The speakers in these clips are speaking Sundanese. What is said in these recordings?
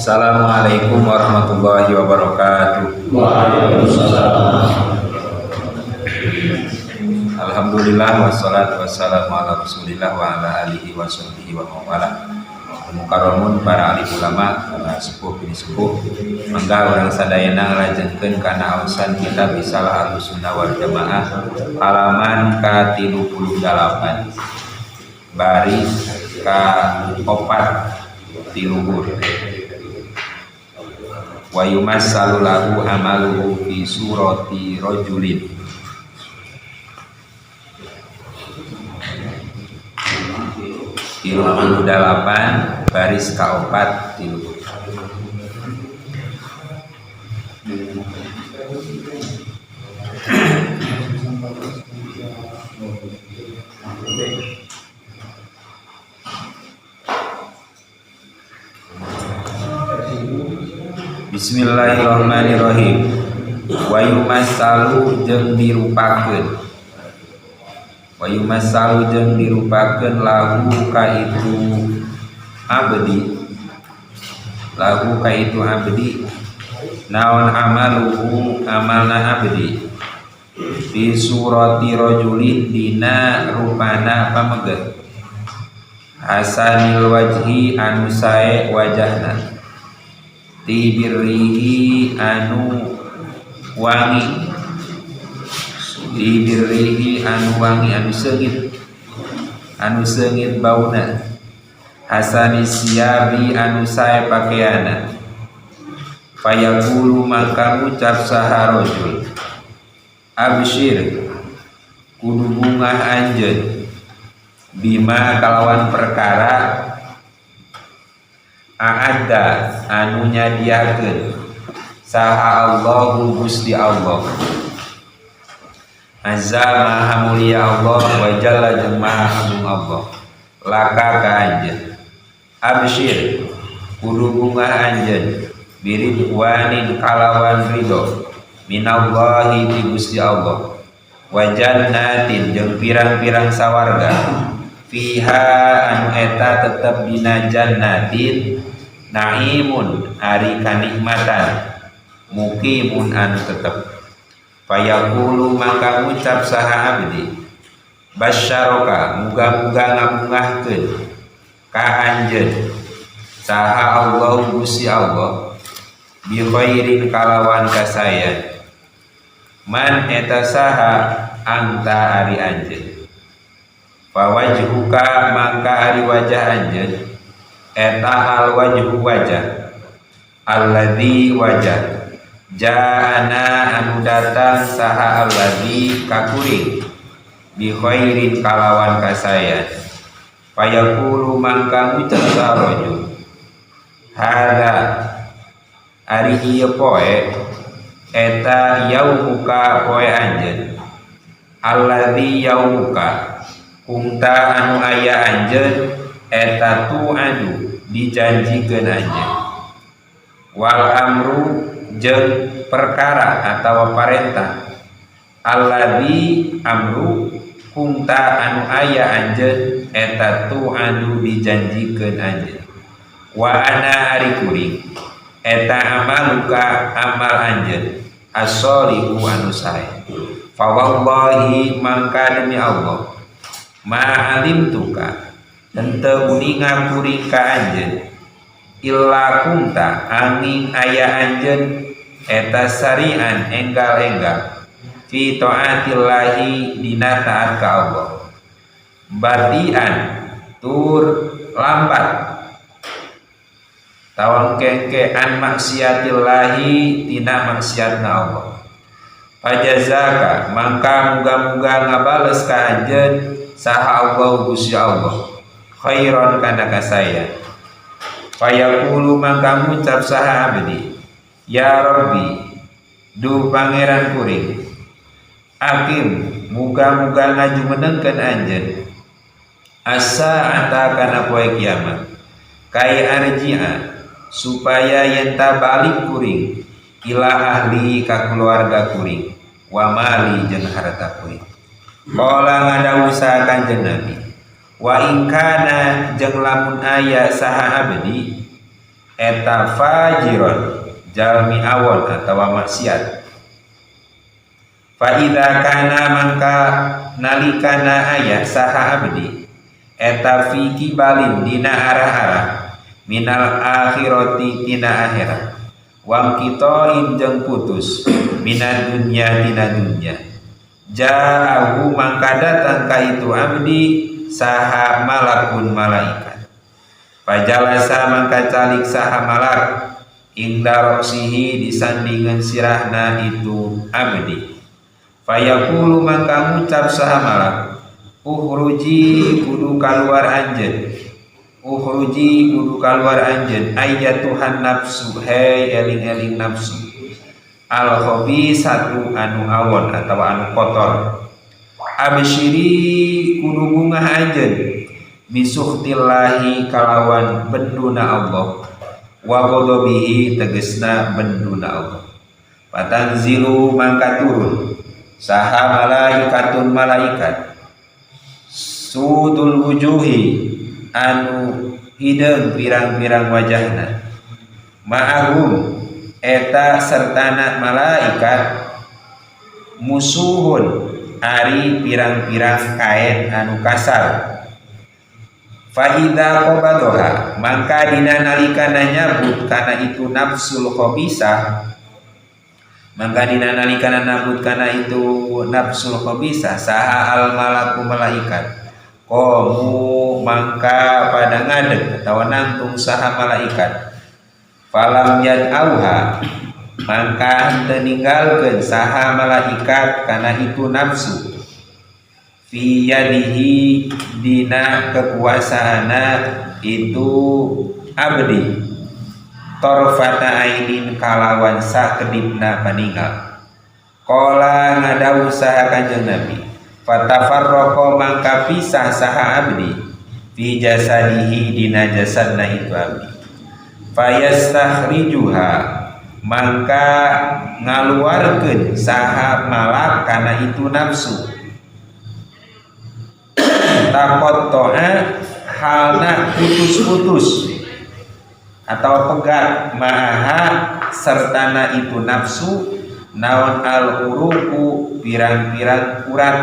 Assalamualaikum warahmatullahi wabarakatuh. Waalaikumsalam. Alhamdulillah wassalatu wassalamu ala Rasulillah wa ala alihi wa sahbihi wa mawala. Mukarramun para alim ulama, para sepuh bini sepuh, mangga urang sadayana ngalajengkeun kana aosan kitab Risalah Ahlussunnah wal Jamaah halaman ka-38 baris ka-4 ti luhur. Wa yumassalu lahu amaluhu fi surati rajulin. 38 baris ka-4 ti luhur. Bismillahirrahmanirrahim. Wa yumassalu jeung dirupakeun. Wa yumassalu jeung dirupakeun lahu ka itu abdi. Lahu ka itu abdi. Naon amaluhu amalna abdi. Fi surati rajulin dina rupana pameget. Hasanil wajhi anu sae wajahna. Tibirrihi anu wangi, tibirrihi anu wangi anu seungit, anu seungit bauna. Hasani siabi anu sae pakaiana. Fayaqulu maka ngucap saha rajul, absyir kudu bungah anjeun bima kalawan perkara aada anu nyadiakeun saha Allahu Gusti Allah azza maha mulia Allah wa jalla jeung maha agung Allah laka ka anjeun. Absyir kudu bungah anjeun biridwanin kalawan ridho minallahi ti Gusti Allah wa jannatin jeung pirang-pirang sawarga fiha anu eta tetep dina jannatin naimun ari kanikmatan mukimun anu tetep. Fayaqulu maka ngucap saha abdi basyaroka muga-muga ngabungahkeun ka anjeun saha Allah Gusti Allah bi khairin kalawan kasayan man eta saha anta ari anjeun. Fawajhuka maka ari wajah anjeun eta al wajhu wajah alladzi wajah ja'ana anu datang saha alladzi kakuring bi khairin kalawan kasayan. Fayaqulu mangka ngucap saha rajul hadza ari ieu poe eta yaumuka poe anjeun alladzi yaumuka kungta anu aya anjeun eta tu'adu dijanjikeun anjeun wal amru jeung perkara atawa parentah alladzi amru kungta anu aya anjeun eta tu'adu dijanjikeun anjeun wa ana ari kuring eta amaluka amal anjeun as-solihu anu sae. Fa wallahi mangka demi Allah ma alimtuka henteu uninga kuring ka anjeun illa kunta angin aya anjeun eta sarian enggal-enggal fi taatillahi dina taat ka Allah batian tur lambat tawang kengke an maksiatillahi tina maksiatna Allah. Fajazaka mangka muga-muga ngabales ka anjeun saha Allah Gusti Allah khairan kana kasaya. Fayaqulu mangka ngucap saha abdi ya Rabbi du pangeran kuring akim muga-muga ngajumenengkeun anjeun as-sa'ata kana poe kiamat kai arji'a supaya yenta balik kuring ila ahli ka keluarga kuring wa mali jeung harta kuring. Qala ngadawuh saha Kanjeng Nabi wa in kana jeung lamun aya saha abdi eta fajiron jalmi awon atawa maksiat. Fa idza kana mangka nalikana aya saha abdi eta fi kibalin dina arah-arah minal akhirati tina akhirat wang kitoin jeung putus minad dunya tina dunya ja'ahu mangka datang ka itu abdi saha malakun malaikat pajalasa mangka calik saha malak inda roksihi disandingan sirahna itu abdi fayaqulu mangka ngucap saha malak ukhruji kudu kaluar anjeun ukhruji kudu kaluar anjeun ayyatuhan nafsu hei eling-eling nafsu al khabisatu anu awon atawa anu kotor absyiri kudu bungah anjeun bisukhtillahi kalawan benduna Allah wa ghadabihi tegesna benduna Allah patanzilu mangka turun saha malaikatun malaikat sudul wujuhi anu hideung pirang-pirang wajahna ma'ahum eta sertana malaikat musuhun ari pirang-pirang kain anu kasar fa idza qabadoha mangka dina nalikana nyabut kana itu nafsul khabisah mangka dina nalikana nabut kana itu nafsul khabisah saha al malaku malaikat qamu mangka pada ngadeg atawa nangtung saha malaikat falam yad'auha mangka henteu ninggalkeun saha malaikat kana itu nafsu fi yadihi dina kekuasaana itu abdi torfata ainin kalawan sakedipna paninggal qala ngadawuh saha Kanjeng Nabi fatafarraqa mangka pisah saha abdi fi jasadihi dina jasadna itu abdi fayastakhrijuha mangka ngaluarkeun saha malak kana itu nafsu taqatta'a halna putus-putus atau pegat ma'aha sertana itu nafsu naon al-uruku pirang-pirang urat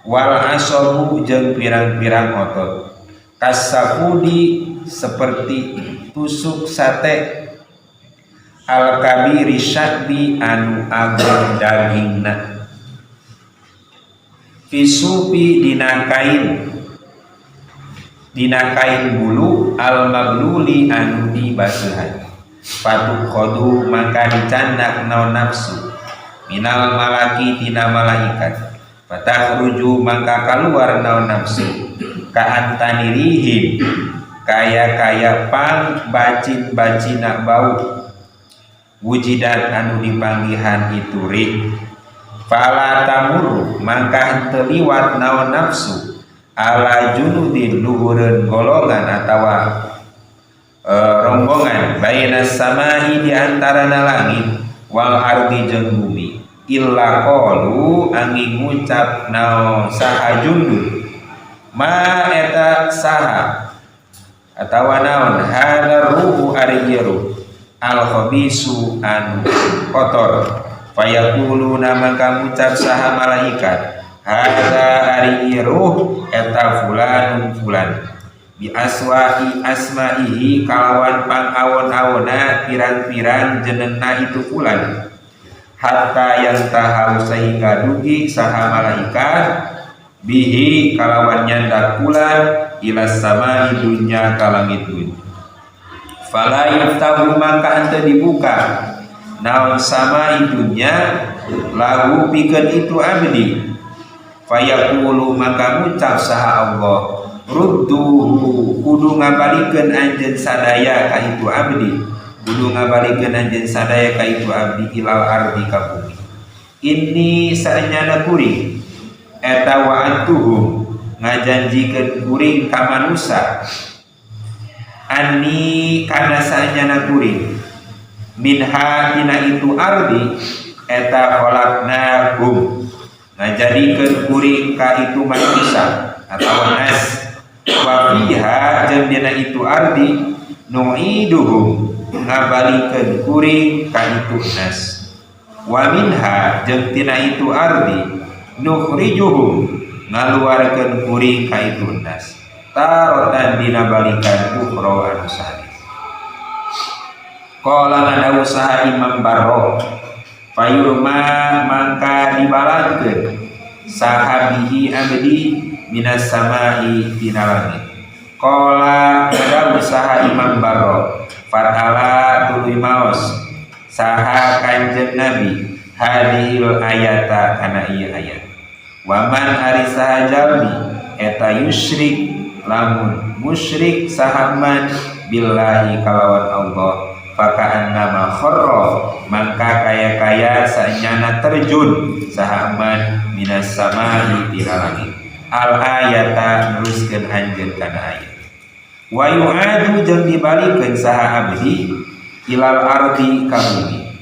wal asabu jeung pirang-pirang otot kasafudi seperti tusuk sate al-kabiri syadbi anu agung dagingna fisupi dina kain bulu al-mabluli anu dibasuhan patuh khodu maka dicandak naon nafsu minal malaki tina malaikat fatakhruju maka kaluar naon nafsu kaantanirihin kaya-kaya pang bacin-bacina bau wujidat anu dipanggihan itu rih fala tamuru mangka henteu liwat naon nafsu ala junudin luhureun golongan atawa rombongan bainas samai di antarana langit wal ardi jeung bumi illa qalu angin ngucap naon saha jundun ma eta saha atawa naon hadzal ruhu ari ieu al khabisu anu kotor fayaquluna maka ngucap saha malaikat hadza ari ruh eta fulanun fulan bi aswa'i asma'ihi kalawan pangawon-awona pirang-pirang jenengna itu fulan hatta yang tahu sehingga dugi saha malaikat bihi kalawan nyandak fulan ila sama'i dunya ka langit dunya fala yuftahu maka henteu dibuka naon sama'i dunya lahu pikeun itu abdi fayaqulu maka ngucap saha Allah rudduhu kudu ngabalikeun anjeun sadaya ka itu abdi kudu ngabalikeun anjeun sadaya ka itu abdi ilal ardi ka bumi ini saenyana kuring eta wa'atuhum ngajanjikeun kuring ka manusa anni kana saenyana kuring minha tina itu ardi eta khalaqnahum ngajadikeun kuring ka itu manusa atau nas Wa fiha jeung dina itu ardi nu'iduhum ngabalikeun kuring ka itu nas. Wa minha jeung tina itu ardi nukhrijuhum ngaluarkeun kuring ka itu nas tarotan dina balikan ukhra anu sanes. Qala ngadawu saha Imam Barro fayurma mangka dibalangkeun saha bihi abdi minas samai tina langit. Qala ngadawu saha Imam Barro fatala tuluy maos saha Kanjeng Nabi hadhil ayata kana ieu ayat. Waman ari saha jalmi eta yusyrik lamun musyrik saha man billahi kalawan Allah faka'annama kharra mangka kaya-kaya saenyana terjun saha man minas samai tina langit. Al ayata neruskeun anjeun kana ayat. Wa yu'adu jeung dibalikeun saha abdi ilal ardi ka bumi.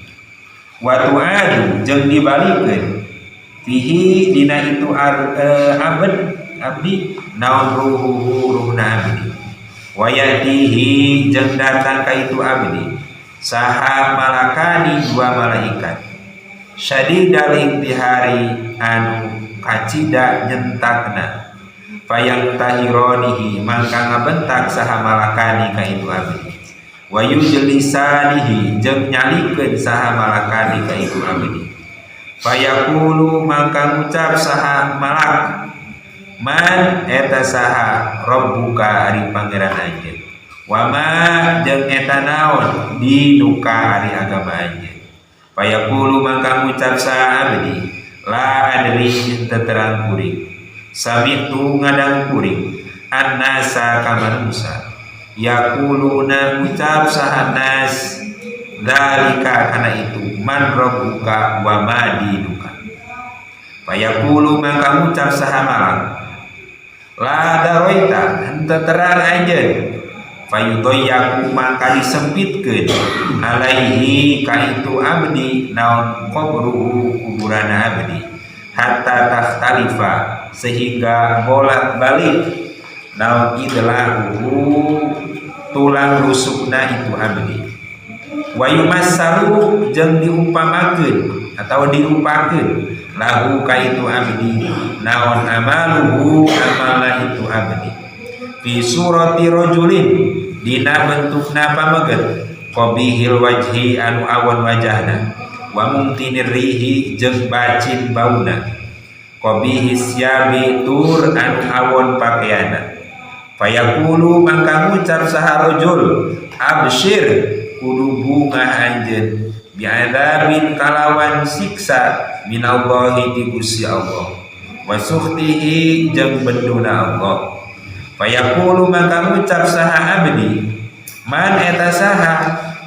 Wa tu'adu jeung dibalikeun fihi dina itu abd abdi naon ruhuhu ruhna abdi. Wa yatihi jeung datang ka itu abdi saha malakani dua malaikat syadidal intihari anu kacida nyentakna fayang tahironihi mangka ngabentak saha malakani ka itu abdi. Wa yujlisanihi jeung nyalikeun saha malakani ka itu abdi. Fayaqulu mangka ngucap saha malak man eta saha rabbuka ari pangeran anjeun wa ma jeung eta naon dinuka ari agama anjeun. Fayaqulu mangka ngucap saha abdi la adri teu terang kuring samitu ngadang kuring annasa ka manusa yaquluna ngucap saha nas dalika kana itu man rabbuka wa ma dinuka. Fayaqulu mangka ngucap saha malak la daroita henteu terang anjeun. Fayudayyaku mangka disempitkeun alaihi ka itu abdi naon qabruhu kuburana abdi hatta takhtalifa sehingga bolak-balik naon idlahu tulang rusukna itu abdi. Wa yumassalu jeung diumpamakeun atau dirupakeun lahu ka itu abdi naon amaluhu amalna itu abdi fi surati rajulin dina bentukna pameget qabihil wajhi anu awon wajahna wa mumtinir rihi jeung bacin bauna qabihis siyabi tur anu awon pakaianna. Fayaqulu mangka ngucap saha rajul absyir kudu bunga anjeun bi'adzabin kalawan siksa minallahi ti Gusti Allah wa sukhtihi jeung benduna Allah. Fayaqulu maka ngucap saha abdi man eta saha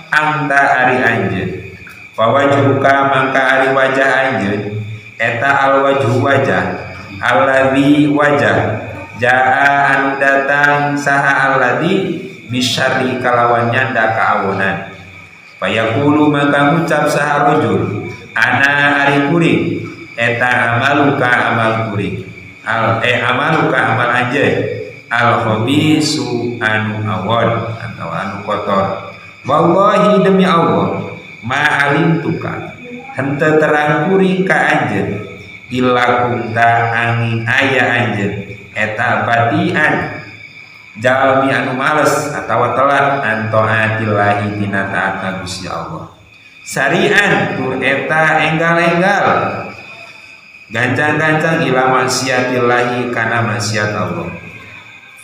anta ari anjeun fawajhuka mangka ari wajah anjeun eta al wajhu wajah alladzi wajah jaa anu datang saha alladzi bisyarri kalawan nyanda kaawonan. Fayaqulu maka ngucap saha rajul ana ari kuring eta amaluka amal kuring al amaluka amal anjeun al khabisu anu awon atau anu kotor. Wallahi demi Allah ma alimtuka henteu terang kuring ka anjeun illa kunta angin aya anjeun eta batian jalmi anu males atawa telat an taatillahi dina taat ka Gusti Allah sarian tur eta enggal-enggal gancang-gancang ila maksiatillahi kana maksiat Allah.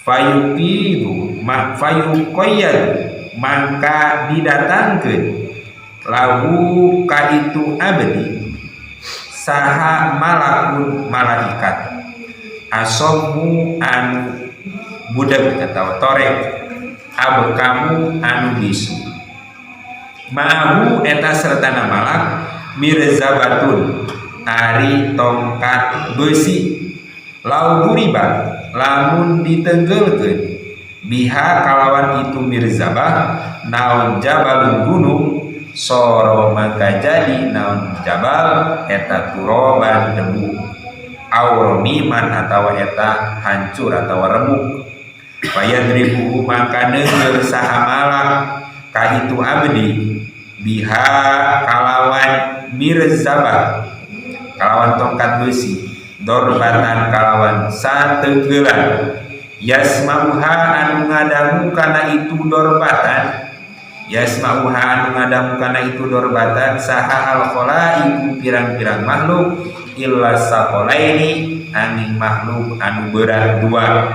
Fayuqidu fayuqayyad mangka didatangkeun lahu ka itu abdi saha malakun malaikat asomu anu budeg atau torek abkamu anu bisu ma'ahu eta sertana malak mirzabatun ari tongkat besi lau duriba lamun ditenggelkeun biha kalawan itu mirzabah naon jabalun gunung soro maka jadi naon jabal eta turoban debu auromiman atawa eta hancur atawa remuk. Fayadribuhu maka neunggeul saha malak ka itu abdi biha kalawan mirzabah kalawan tongkat besi dorbatan kalawan satenggelan yasmauha anu ngadangu kana itu dorbatan yasmauha anu ngadangu kana itu dorbatan saha al khalaiqu pirang-pirang makhluk illa saqalaini angin makhluk anu berat dua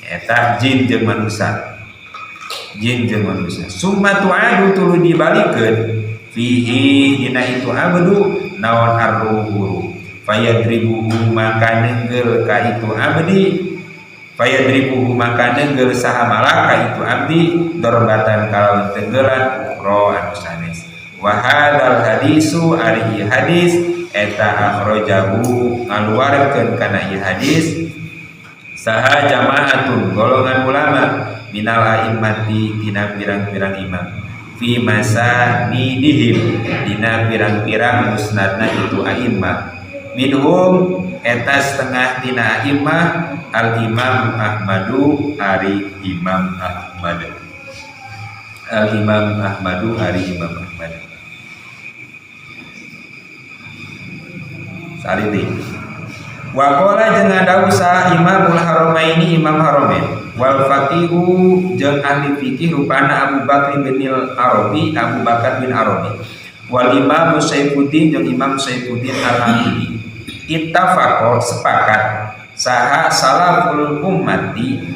eta jin jeung manusia jin jeung manusia summa tu'adu tuluy dibalikeun fihi dina itu abdu naon arruhu fayadribuhu maka neunggeul ka itu abdi fayadribuhu maka neunggeul saha malak ka itu abdi dorbatan kalawan tenggelan ukhra anu sanes wa hadzal hadisu ari hadis eta akhrajahu ngaluarkeun kana ieu hadis saha jama'atun golongan ulama minal a'immati tina pirang-pirang imam fi masanidihim dina pirang-pirang musnadna itu a'immah minhum eta setengah tina a'immah al imam Ahmadu ari Imam Ahmad al imam Ahmadu ari Imam Ahmad saliti wa qala jeung ngadawuh saha Imamul Haramaini Imam Haramain wal faqihu jeung ahli fikih rupana Abu Bakar bin Arabi Abu Bakar bin Arabi wal Imam Saifuddin jeung Imam Saifuddin Al-Amili ittafaqo sepakat saha salaful ummati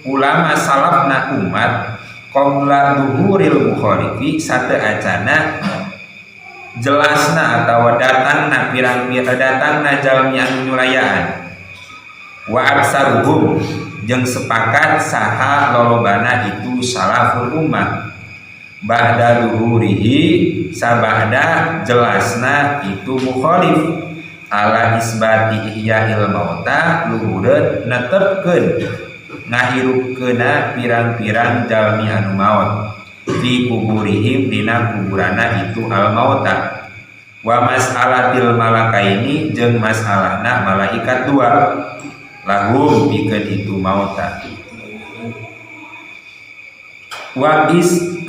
ulama salafna umat qabla duhuril mukhalifi sate acana jelasna atawa datangna pirang-pirang datangna jalmi anu nyulayaan wa aksaruhum jeung sepakat saha lolobana itu salaful ummah ba'da duhurihi sabada jelasna itu mukhalif ala isbati ihya'il mauta luhureun netepkeun ngahirupkeuna pirang-pirang jalmi anu maot fi kuburihim dina kuburana itu al mauta wa mas'alatil malakaini jeung masalahna malaikat dua lahum pikeun itu mauta wa is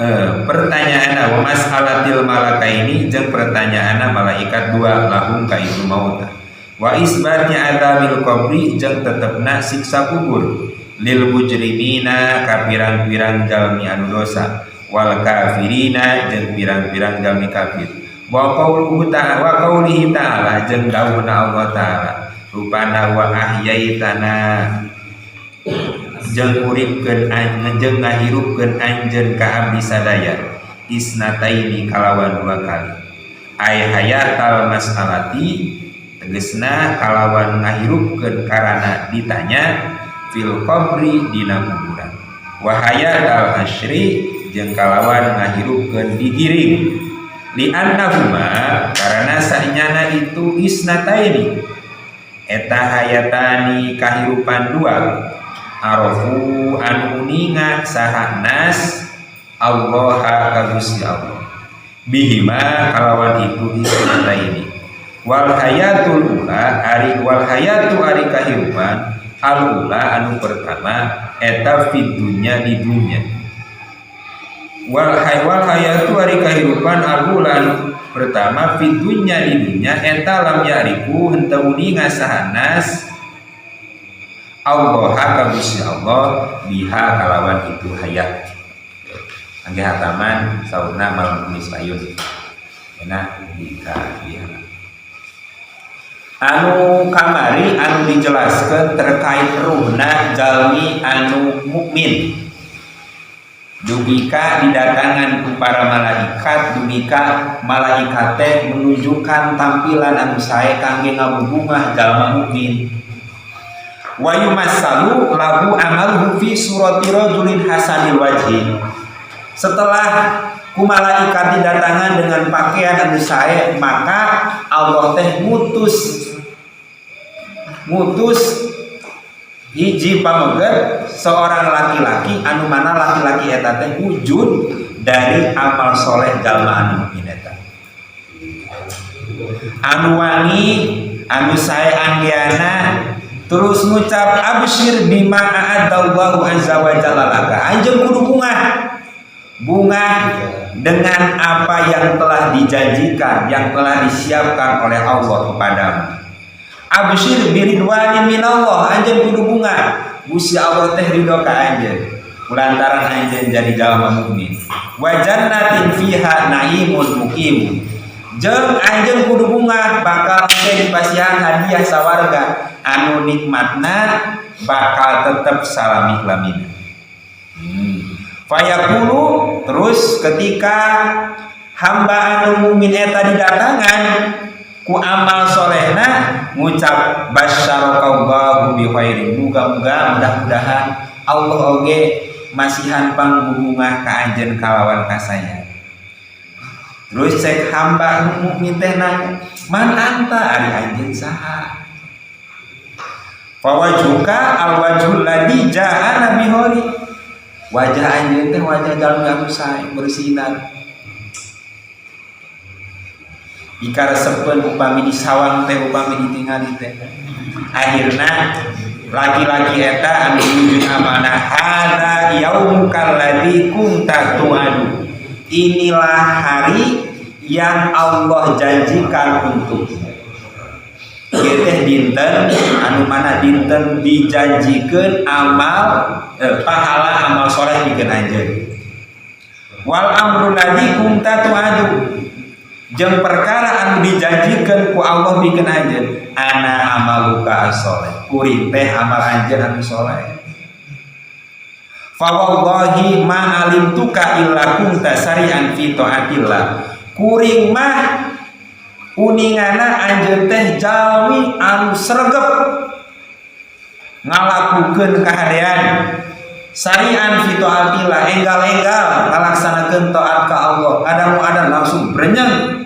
pertanyaanna wa mas'alatil malakaini jeung pertanyaanna malaikat dua lahum ka itu mauta wa isbati adzabil qabri jeung tetepna siksa kubur lil mujrimina ka pirang-pirang jalmi anu dosa wal kafirina jeung pirang-pirang jalmi kafir wa qauluhu ta'ala wa qaulihi ta'ala jeung dawuhna Allah ta'ala rupana wa ahyaitana jeung uripkeun jeung ngahirupkeun anjeun ka abdi sadaya isnataini kalawan dua kali ay hayatal mas'alati tegesna kalawan ngahirupkeun karana ditanya fil qabri dina kuburan wa hayatal asyri jeung kalawan ngahirupkeun digiring li annahuma karana sanyana itu isnataini eta hayatani kahirupan dua arafu anu uninga saha nas Allah ka Gusti Allah bihima kalawan itu isnataini wal hayatul ula ari wal hayatu ari kahirupan al ula anu pertama eta fid dunya di dunya wal hayatu ari kahirupan al ula anu pertama fid dunya di dunya eta lam ya'rifu henteu uninga saha nas Allah ka Gusti Allah biha kalawan itu hayat. Angge hataman saurna malam kemis payun. Enak di ka biha. Anu kamari anu dijelaskeun terkait ruhna jalmi anu mukmin. Dugika didatangan ku para malaikat, dugika malaikat teh menunjukkan tampilan anu sae kangge ngabubungah jalma mukmin. Wa yumassalu lahu amaluhu fi surati rajulin hasanil wajhi. Setelah ku malaikat didatangan dengan pakaian anu sae, maka Allah teh ngutus hiji pameget seorang laki-laki anu mana laki-laki eta teh wujud dari amal soleh jalma anu mukmin eta. Anu wangi, anu sae anggeana, Terus ngucap absyir bima a'addallahu azza wa jalla laka. Anjeun kudu bungah. Bungah dengan apa yang telah dijanjikan, yang telah disiapkan oleh Allah kepadamu. Absyir biridwani minallah, anjeun kudu bungah. Gusti Allah teh ridho ka anjeun lantaran anjeun jadi jalma mukmin. Wa jannatin fiha naimun muqim. Jeung anjeun kudu bungah bakal engke dipasihan hadiah sawarga anu nikmatna bakal tetep salami-lamina. Fayaqulu, terus ketika hamba anu mukmin eta didatangan ku amal solehna ngucap basyarakallahu bi khairin, muga-muga mudah-mudahan Allah oge masihan pangbungah ka anjeun kalawan kasaya. Terus cek hamba nu mukmin teh nanya, man anta, ari anjeun saha? Fawajhuka alwajhul ladzi ja'ana bihori, wajah anjeun teh wajah jalmi anu sae bersinar, dikaresepeun upami disawang teh, upami ditingali teh. Akhirna laki-laki eta anu wujud amanah, hadza yaumukal ladzi kunta tu'adu, inilah hari yang Allah janjikan untukmu. Ieu teh dinten anu mana dinten dijanjikeun amal pahala amal soleh pikeun anjeun. Wal amru ladzi kunta tu'adu, jeung perkara anu dijanjikeun ku Allah pikeun anjeun, ana amaluka soleh, kuring teh amal anjeun anu soleh. Fa wallahi ma alimtuka illa kunta sari'an fi taatillah, kuring mah uningana anjeun teh jalmi anu sregep ngalakukeun kahadean, sari'an fi taatillah, enggal-enggal ngalaksanakeun taat ka Allah, ada ada langsung brenyeng,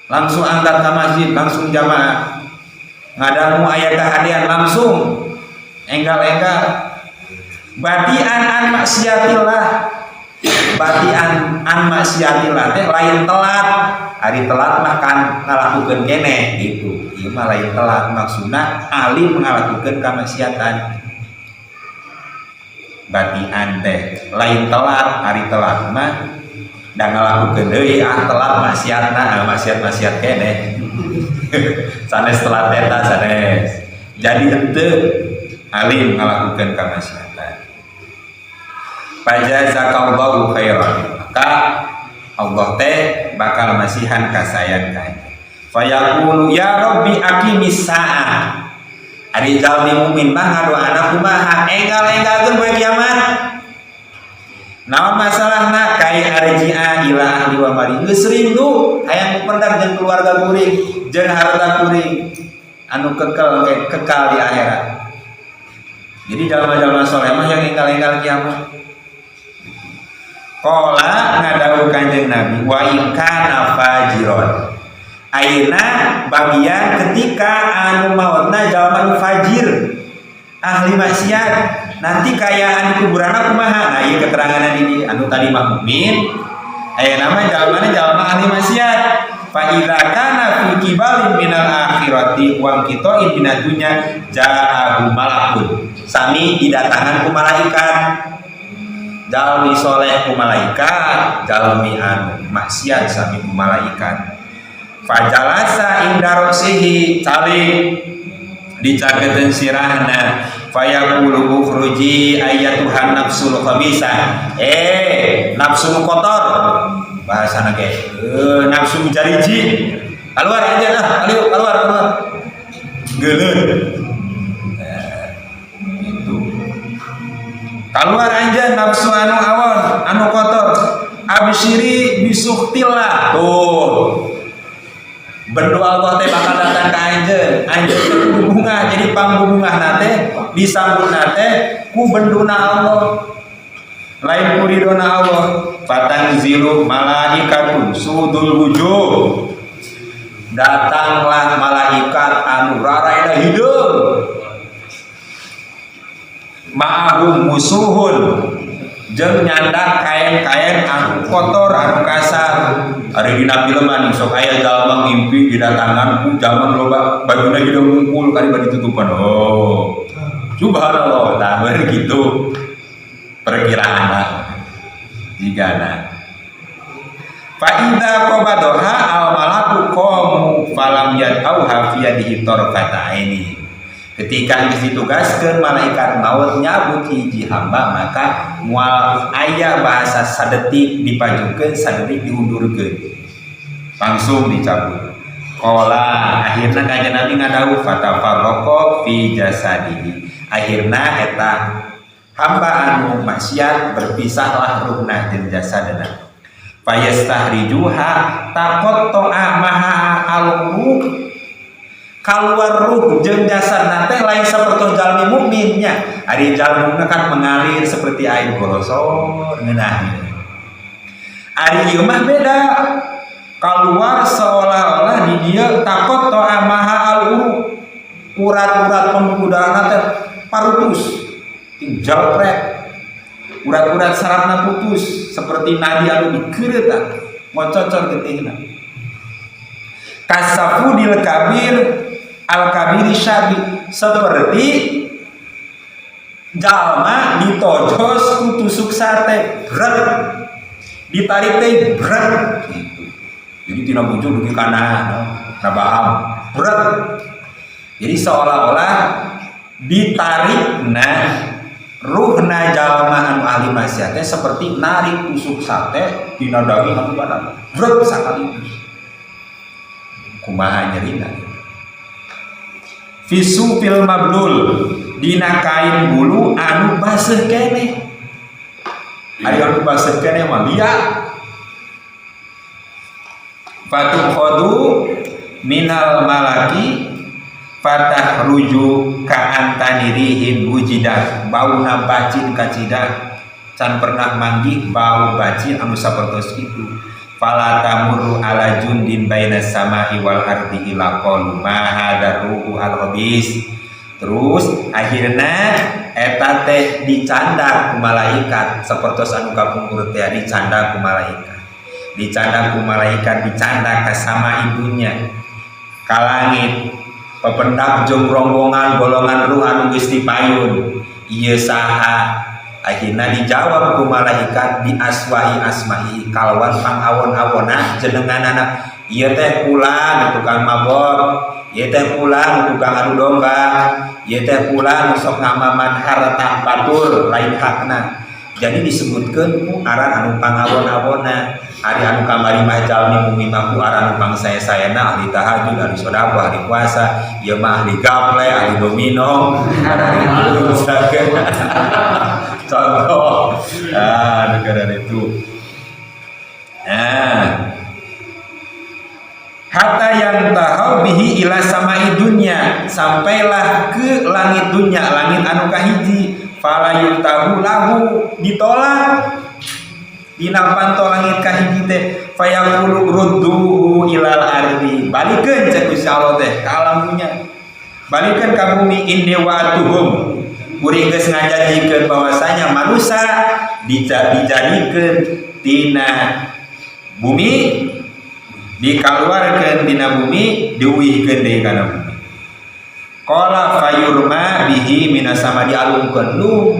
langsung angkat ke masjid, langsung jamaah, ngadangu aya kahadean langsung enggal-enggal, batian an maksiatillah. Batian an maksiatillah teh lain telat. Ari telat mah kan ngalakukeun keneh gitu, ieu mah lain telat, maksudna alim ngalakukeun kamaksiatan. Batian teh lain telat, ari telat mah da ngalakukeun deui, ah telat maksiatna, maksiat-maksiat keneh, sanes telat eta sanes. Jadi henteu alim ngalakukeun kamaksiatan. Fajazakallahu khairan, maka Allah teh bakal masihan kasayan ka. Fayaqulu ya rabbi aqimis saah. Ari jalmi mukmin mah ngadoana kumaha? Enggal-enggalkeun poe kiamat. Naon masalahna? Kai arji'a ila ahli wa mali, geus rindu hayang pendak jeung keluarga kuring jeung harta kuring anu kekal kekal di akhirat. Jadi jalma-jalma soleh mah yang enggal-enggal kiamat. Qala, ngadawuh Kanjeng Nabi, wa in kana fajiron. Ayeuna bagian ketika anu maotna jalma nu fajir, ahli maksiat, nanti kaayaan di kuburanna kumaha? Nah, ieu keterangan ini anu tadi mah mukmin, ayeuna mah jalmana jalma ahli maksiat. Fa idza kana fi kibalin minal akhirati wa inqita'in minad dunya ja'ahu malakun, sami didatangan ku malaikat. Jalmi soleh ku malaikat, jalmi anu maksiat sami ku malaikat. Fajalasa inda ra'sihi, calik dicaketeun sirahna. Fayaqulu ukhruji ayyatuhan nafsul khabisa, nafsu kotor, bahasana ge nafsu jariji, keluar aja lah, keluar keluar keluar, geuleuh itu, keluar aja nafsu anu awon anu kotor. Absyiri bisukhtillah, tuh bendu Allah teh bakal datang ka anjeun. Anjeun teh kudu bungah, jadi pangbungahna teh disambutna teh ku benduna Allah, lain ku ridona Allah. Fatanzilu malaikatun sudul wujuh, datanglah malaikat anu raraina hideung, ma'ahum musuhun, Jeung nyandak kain-kain anu kotor, anu kasar. Ari dina film mah sok aya jalma ngimpi didatangan ku zaman loba bajuna hideung ngumpul kali bari ditutupan. Oh. Subhanallah, tah gitu perkiraan lah. Jigana fa idza qabadaha al malaku qamu falam yatauha fi yadihi tarfata aini. Ketika geus ditugaskeun malaikat maut nyabut hiji hamba, maka moal aya bahasa sadetik dipajukeun, sadetik diundurkeun, langsung dicabut. Qala, akhirna Kanjeng Nabi ngadawuh, fatafarraqa fi jasadihi, akhirna eta hamba anu maksiat berpisahlah ruhna jeung jasadna. Fayastahrijuha taqatta'a maha al-ruh, keluar ruh jeung jasadna teh lain sapertos jalmi mukminnya. Ari jalmi mukmin kan mengalir seperti air golosor ngeunah. Ari ieu mah beda, keluar seolah-olah di dia taqatta'a maha al-uruq, urat-urat pembuluh darah teh parutus jalpret, urat-urat sarafna putus seperti nadi anu dikeureutan ngococor getihna, kasafudil kabir al kabiri syabi, seperti jalma ditojos ku tusuk sate, berat ditarik teh berat gitu. Jadi tina bujur dugi kana nabaham berat. Jadi seolah-olah ditarik, nah ruhna jalma anu ahli maksiat teh seperti narik tusuk sate tina daging anu badan berat sekaligus. Kumaha nyerina? Fi sufil mablul, dina kain bulu anu baseuh keneh. Ari anu baseuh keneh mah liat. Fatukhadu minal malaki fatakhruju ka antani rihin wujidat, bauna bacin kacida, can pernah manggih bau bacin anu sapertos itu. Fala tamurru ala jundin bainas sama'i wal ardi illa qalu ma hadzal ruhu al khabis. Terus akhirnya eta teh dicandak ku malaikat sapertos anu kapungkur teh, dicandak ku malaikat, dicandak ku malaikat, dicandak ka sama ibunya, ka langit, pependak jeung rombongan golongan ruh anu geus dipayun, ieu saha? Akhirnya dijawab ku malaikat bi aswa'i asma'i, kalawan pangawon-awona jenenganana, ieu teh pulang tukang mabok, ieu teh pulang tukang adu domba, ieu teh pulang sok ngamaman harta batur lain hakna. Jadi disebutkeun ku aran anu pangawon-awona. Ari anu kamari mah jalmi mumi mah ku aran anu pangsae-saena, ahli tahajud, ahli sedekah, ahli puasa, ieu mah ahli gaple, ahli domino, itu contoh. Ah, negara itu. Nah, hatta yuntahau bihi ila samai dunya, sampailah ke langit dunya, langit anu kahiji. Fala yuftahu lahu, ditolak dina panto langit kahiji teh. Fayaqulu rudduhu ilal ardi, balikeun cek Gusti Allah teh ka alam dunya, balikeun ka bumi. Inni wa'atuhum, kuring geus ngajanjikeun bahwasanya manusia dijadikeun tina bumi, dikaluarkeun tina bumi, diuihkeun deui kana bumi. Qala fayurma bihi minas sama, dialungkeun lu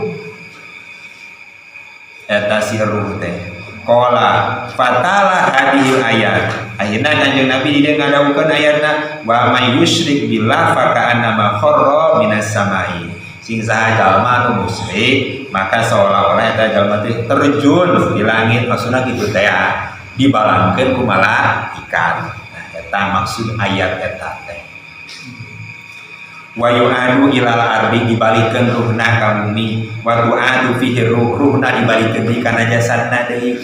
eta si ruh teh. Qala fatala hadhil ayat, akhirna Kanjeng Nabi di dieu ngadawuhkeun ayatna, wa may yusyrik billah faka'annama kharra minas samai, sing saha jalma anu musyrik maka seolah-olah eta jalma teh terjun di langit, maksudna kitu teh dibalangkeun ku malaikat. Nah, eta maksud ayat eta teh. Wa yu'adu ilal ardi, dibalikeun ruhna ka bumi. Wa tu'adu fihi ruh, ruhna dibalikeun deui kana jasadna deui.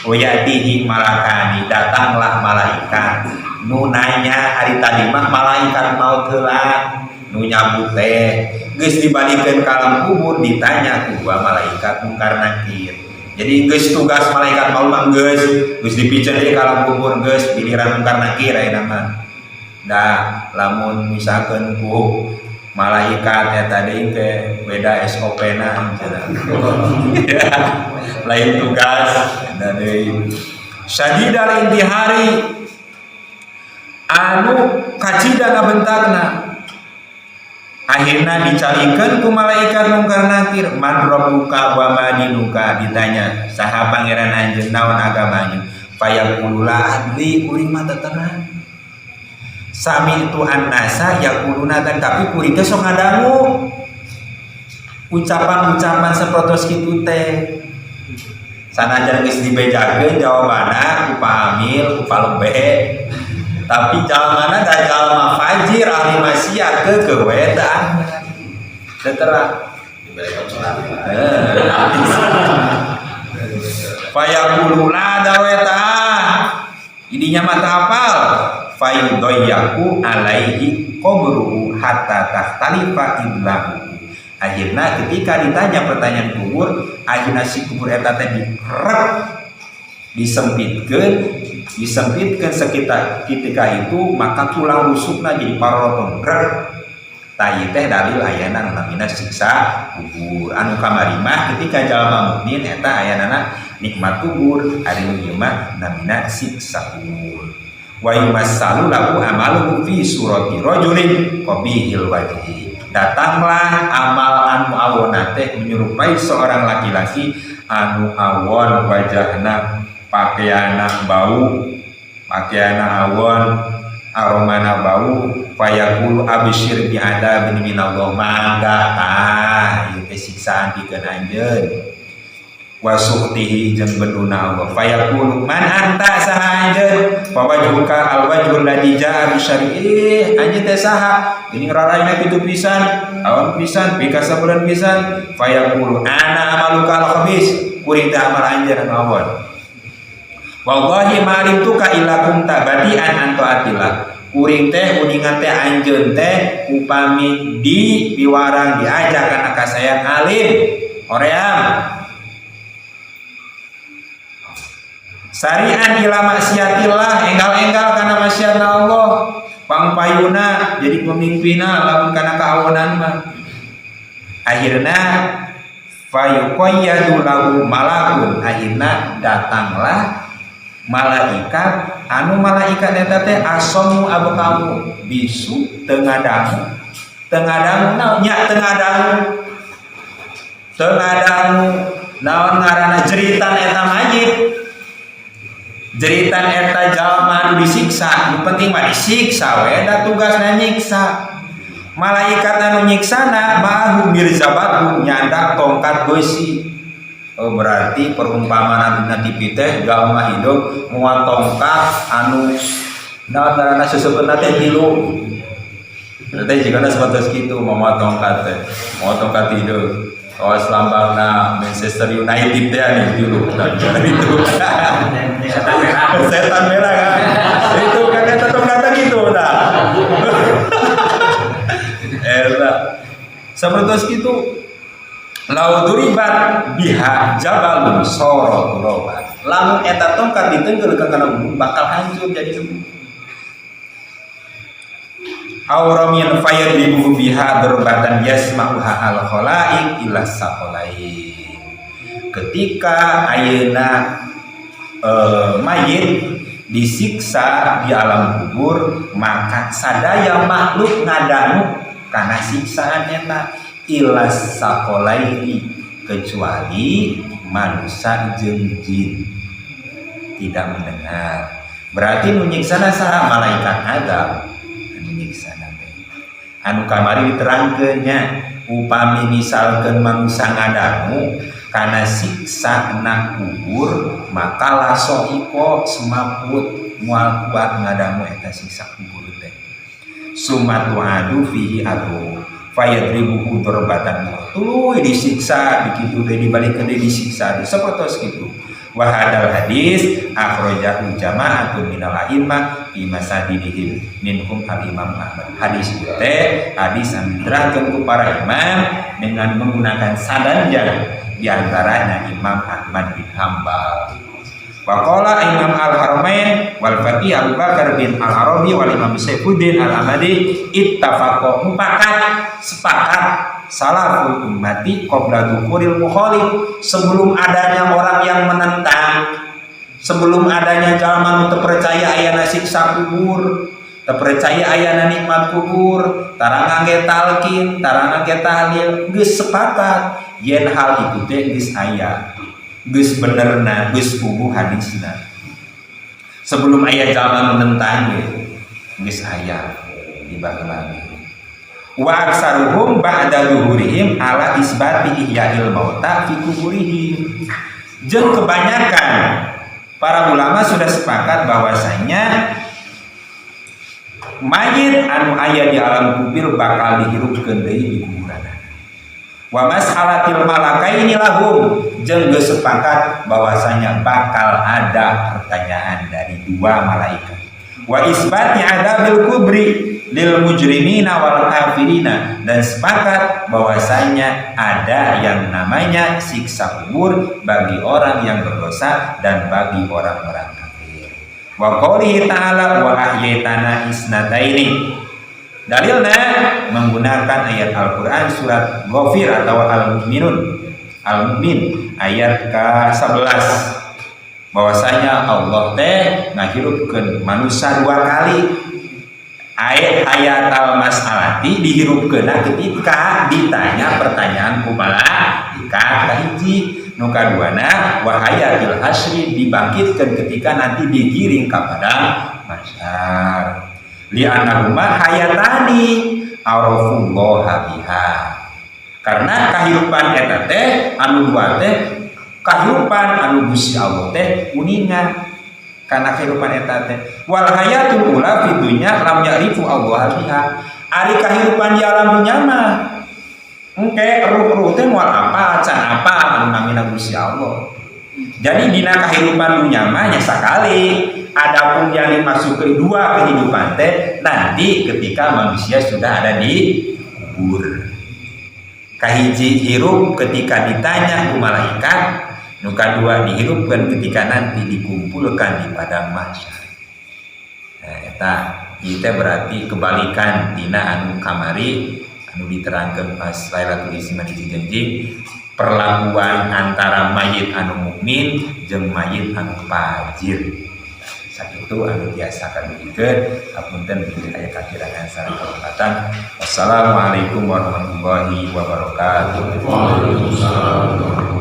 Wa ya'tihi malakani, datanglah malaikat nu nanya. Hari tadi mah malaikat maut heula nu nyabut teh, geus dibalikeun ka alam kubur ditanya ku dua malaikat mungkar nakir. Jadi geus tugas malaikat maut mah geus, geus dipiceun deui ka alam kubur, geus giliran mungkar nakir ayeuna mah. Dah lamun misalkan ku malaikat eta deui ke beda SOP na cenah. Lain tugas dari syadidal intihari anu kacida ngabentakna. Akhirna dicarikan ku malaikat mungkar nakir, man rabbuka wa ma dinuka, ditanya saha pangeran anjeun, naon agama anjeun. Fayaqulu la adri, kuring mah teu terang. Sami itu annasa yaquluna, tapi kuring teh sok ngadangu ucapan-ucapan sapertos kitu teh. Sanajan geus dibejakeun jawabanna ku Pak Amil, ku Pak Lebe, tapi jalmana da jalma fajir ahli maksiat keukeuh we teu anyar, teu terang. Diberi. Fayaqulu la dawe tah idinya mah teu hafal. Fayudayyaku alaihi qabruhu hatta takhtalifa idlahu. Akhirnya ketika ditanya pertanyaan kubur, akhirnya si kubur eta teh dikerep, disempitkeun, disempitkeun sekitar ketika itu maka tulang rusukna jadi parotong rek. Tah, ieu teh dalil ayana nu namina siksa kubur. Anu kamari mah ketika jalma mukmin eta ayanana nikmat kubur, ari nu ieu mah namina siksa kubur. Wa yumassalu lahu amaluhu fi surati rajulin qabihil wajhi. Datanglah amal anu awon teh menyerupai seorang laki-laki anu awon wajahna, pakaiana bau, pakaiana awon, aromana bau. Fayaqulu absyir bi adzabin minallah, mangga tah ieu teh siksaan pikeun anjeun, wa sukhtihi jeung benduna Allah. Fayaqulu man anta, saha anjeun? Fa wajhuka al wajhul ladzi jaa bi syari'ih, anjeun teh saha ini raraina kitu pisan, awon pisan, pikasabelan pisan. Fayaqulu ana amaluka al khabis, kuring teh amal anjeun anu awon. Wallahi ma alimtuka illa kunta badian an taatillah, kuring teh uningan teh anjeun teh upami di piwarang diajak kana kasayang alim hoream sarian ila maksiatillah, enggal-enggal kana maksiat Allah, pangpayuna jadi pemimpinna lamun kana kaawonan mah. Akhirna fayuqayyadu lahu malakun, akhirna datanglah malaikat anu malaikat eta teh asomu abkamu, bisu, teu ngadangu, teu ngadangu naon nya, teu ngadangu, teu ngadangu naon ngaranna jeritan eta mayit, jeritan eta jalma anu disiksa. Nu penting mah disiksa we da tugasna nyiksa. Malaikat anu nyiksana ma'ahu mirzabatun, nyandak tongkat besi. Oh, berarti perumpamaan dina TV teh jalma hidup mawa tongkat anu naon ngaranna sesepeuna teh tilu teh, jigana sapertos kitu mawa tongkat teh, mawa tongkat hidup. Oh, lambangna Manchester United teh nih tilu. Nah, itu setan merah kan itu kan eta tongkatna gitu nah. Eta sapertos kitu. Lau duribat biha jabalun soro turoban, lamun eta tongkat ditenggel ke kana gunung bakal hancur jadi debu. Auramin fayadribuhu biha darbatan yasma'uha al khalaik illa saqalain. Ketika ayeuna mayit disiksa di alam kubur, maka sadaya makhluk ngadangu karena siksaan eta, illa saqalaini, kecuali manusia jeung jin tidak mendengar. Berarti nu nyiksana saha? Malaikat azab nu nyiksana teh. Anu kamari diterangkeun nya, upami misalkeun manusia ngadangu kana siksa na kubur maka lasoiko, semaput, moal kuat ngadangu eta siksa kubur teh. Summa tu'adu fihi adu fayadribuhu darbatan, tuluy disiksa dikitu deui, dibalikeun deui, disiksa sapertos kitu. Wa hadal hadis akhrajahu jama'atun minal a'immah fi masadidihim minhum al Imam Ahmad. Hadis ieu teh hadis anu diterangkeun ku para imam dengan menggunakan sanadnya, diantaranya Imam Ahmad bin Hambal. Waqala Imam Al-Haramain wal Faqih Abu Bakar bin Al-Arabi wal Imam Saifuddin Al-Ahmadi ittafaqo, mufakat, sepakat. Salaful ummati qabla dzuhuril mukhalif, sebelum adanya orang yang menentang, sebelum adanya jalma nu teu percaya ayana siksa kubur, teu percaya ayana nikmat kubur, tara ngangge talkin, tara ngangge tahlil, geus sepakat yen hal itu teh geus aya, geus benerna, geus puguh hadisna. Sebelum aya jalma menentang ge geus aya di baheula. Wa aksaruhum ba'da zuhurihim ala isbati ihya'il mauta fi kuburihim. Jeung kebanyakan para ulama sudah sepakat bahwasanya mayit anu aya di alam kubur bakal dihirupkeun deui di kuburan. Wa mas'alatil malakaini lahum, jeung geus sepakat bahwasanya bakal ada pertanyaan dari dua malaikat. Wa isbati adzabil kubri lil mujrimina wal kafirina, dan sepakat bahwasanya ada yang namanya siksa kubur bagi orang yang berdosa dan bagi orang-orang kafir. Wa qoulihi ta'ala wa ahyaitana isnataini. Dalilnya menggunakan ayat Al-Quran surat Ghafir atau Al-Mu'minun, Al-Mu'min ayat ke-11, bahwasanya Allah teh ngahirupkeun manusia dua kali. Ayat ayat al-mas'alati dihirupkeun ketika ditanya pertanyaan ku malaikat kahiji, nu kaduana wa hayatil hasyri dibangkitkan ketika nanti digiring ka padang mahsyar. Li'annahuma hayatani arafullaha biha, karena kahirupan eta teh anu dua teh kahirupan anu Gusti Allah teh uninga karena kehidupan eta teh. Wal hayatul ula fid dunya lam ya'rifu Allah biha, ari kahirupan di alam dunya mah engke ruh-ruh teh moal apa can apa anu namina Gusti Allah. Jadi dina kehidupan dunia mah nya sakali. Adapun yang dimasuk ke dua kehidupan teh nanti ketika manusia sudah ada di kubur. Kahiji hirup ketika ditanya ku malaikat, nu kadua dihirupkan ketika nanti dikumpulkan di padang mahsyar. Nah, eta ieu teh berarti kebalikan tina anu kamari anu diterangkan pas Lailatul Ijtima di Cijenjing, perlakuan antara mayit anu mukmin jeung mayit anu fajir. Sakitu anu biasa kadugikeun, hapunten bilih aya kakirangan sareng kalepatan. Wassalamualaikum warahmatullahi wabarakatuh. Waalaikumsalam.